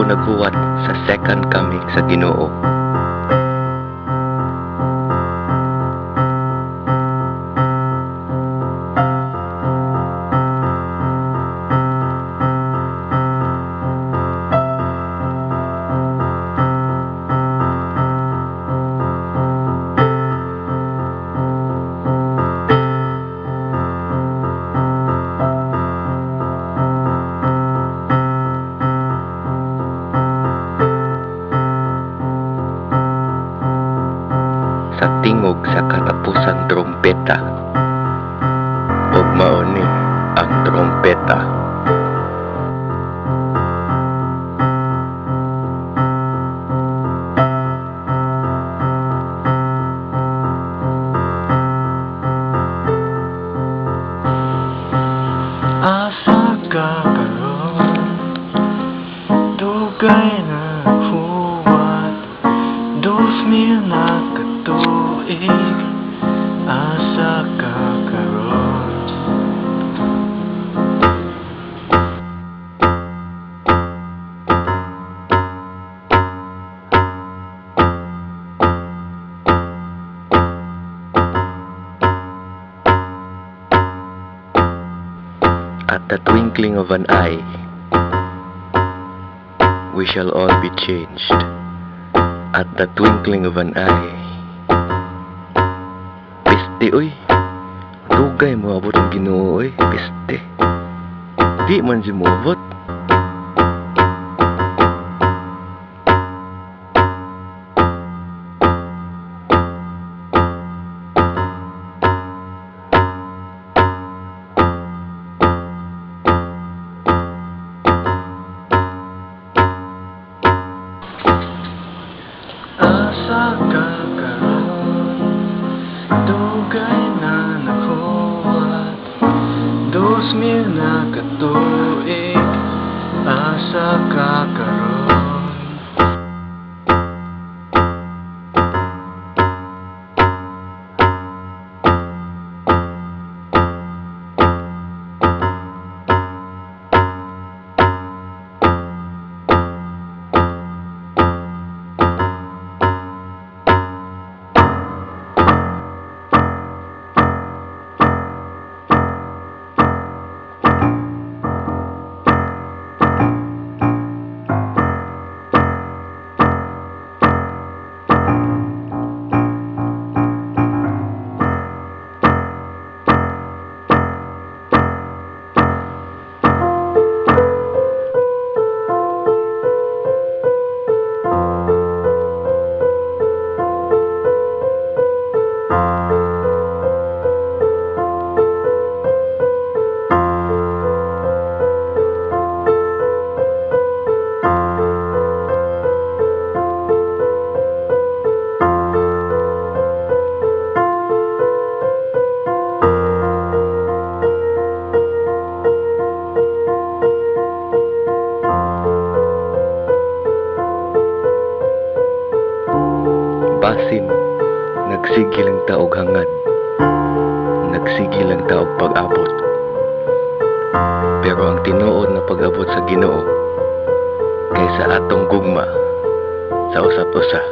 naghuwat sa second coming sa Ginoo. Sa tingog sa katapusang trompeta, ug mao ni ang trompeta. Asa ka karon, dugay na huwat, 2000 na katuig, asa ka karon? At the twinkling of an eye, we shall all be changed. At the twinkling of an eye. Piste, oy. Dugay mo abot ang Ginoo, oy. Piste. Di man si moabot. Asa ka karon, dugay na naghuwat, 2000 na katuig, asa ka karon? Basin, nagsige lang ta og hangad, nagsige lang ta og pag-abot. Pero ang tinuod na pag-abot sa Ginoo kay sa atong gugma sa usab usa.